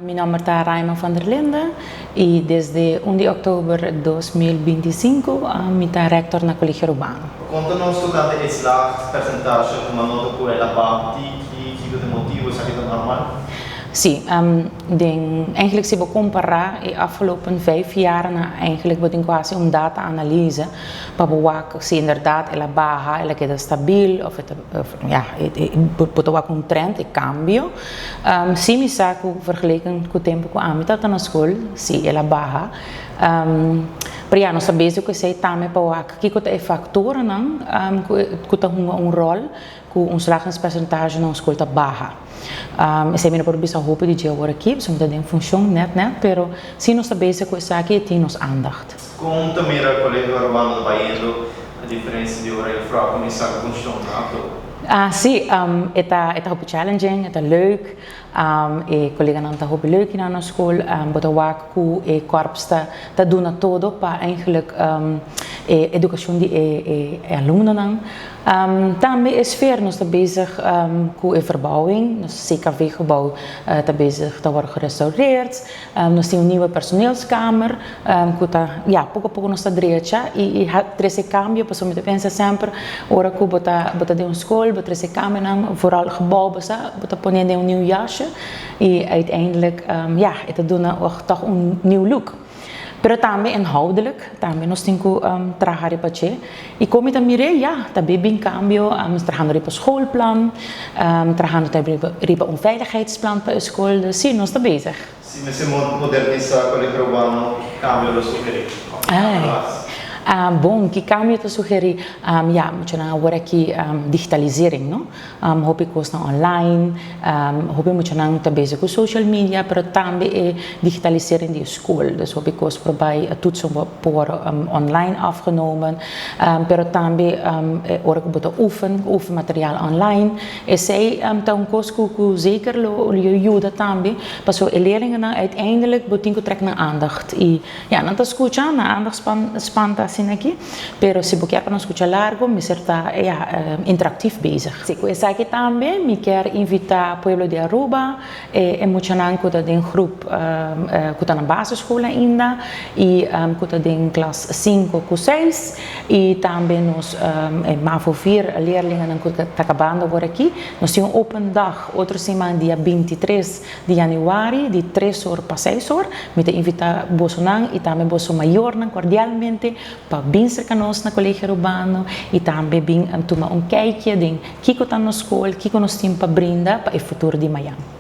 Mi nomber ta Raima van der Linde y desde 1 di october 2025 mi ta rector na Colegio Arubano. Conta nos tocante e slaagpercentage, cu m'a nota cu el a baha tiki, kico ta e motibo, esaki ta normal? Si, den eigenlijk si bo compara e afgelopen 5 jaar na eigenlijk bo tin cu haci un data analyse pa bo wak si inderdaad el a baha, el a keda stabiel of, of ja, bo ta wak un trend, e cambio. Si mi sa cu vergeleken cu tempo cu ami tabata na school, si el a baha. Pero ja, nos ta bezig cu esey tambe pa wak kico ta e factornan cu ta hunga un rol cu un slagingspercentage na un school ta baha. Esey mi no por bisa hopi di dje awor aki, pasobra mi ta den funcion net net, pero si nos ta bezig cu esaki e tin nos aandacht. Con ta mira Colegio Arubano bayendo, a diferencia di ora juffrouw a cuminsa cu funcion na october? Ah, si, e ta hopi challenging, e ta leuk. E coleganan ta hopi leuk na nos school. Bo ta wak cu e korps ta duna todo pa eigenlijk e educacion di e alumnonan. Tambe e sfeer, nos ta bezig cu e verbouwing, nos CKV-gebouw ta bezig ta worden gerestaureerd. Nos tin un nieuwe personeelskamer, cu ta, ja, poco a poco nos ta drecha y trece cambio, pasobra mi ta pensa semper ora cu bo ta den un school, bo trece cambionan, vooral gebouw, bo sa, bo ta pone den un nieuw jasje y uiteindelijk, ja, e ta duna toch un nieuw look. Pero tambe inhoudelijk, tambe nos tin cu traha riba dje. Y con mi ta mira, ja, tambe bin cambio, trahando riba schoolplan, trahando tambe riba un veiligheidsplan pa e school, dus si, nos ta bezig. Si mester modernisa Colegio Arubano, ki cambio lo sugeri? Ai. Bon, ki cambio ta sugeri? Ja, muchanan awor aki digitalisering, no? Hopi cosnan online, hopi muchanan ta bezig cu social media, pero tambe e digitalisering di school. Dus hopi cos por bay toetsen por online afgenomen, pero tambe ora cu bo ta oefen, oefenmateriaal online. Esey ta un cos cu zeker lo yuda tambe, pasobra e leerlingennan uiteindelijk bo tin cu trek nan aandacht. Y ja, nan ta scucha, nan aandachtspan ta asina aki, pero si bo kier pa nan scucha largo, mester ta, ja, interactief bezig. Si, cu esaki tambe mi kier invita pueblo di Aruba, e muchanan cu ta den groep cu ta na basisschool ainda y cu ta den klas 5 cu 6 y tambe nos MAVO 4 leerlingennan cu ta acabando awor aki. Nos tin un open dag otro siman dia 23 di januari di 3 or pa 6 or. Mi ta invita bosonan y tambe boso mayornan cordialmente pa bin cerca nos na Colegio Arubano y tambe bin tuma un kijkje den kico ta nos school, kico nos tin pa brinda pa e futuro di mañan.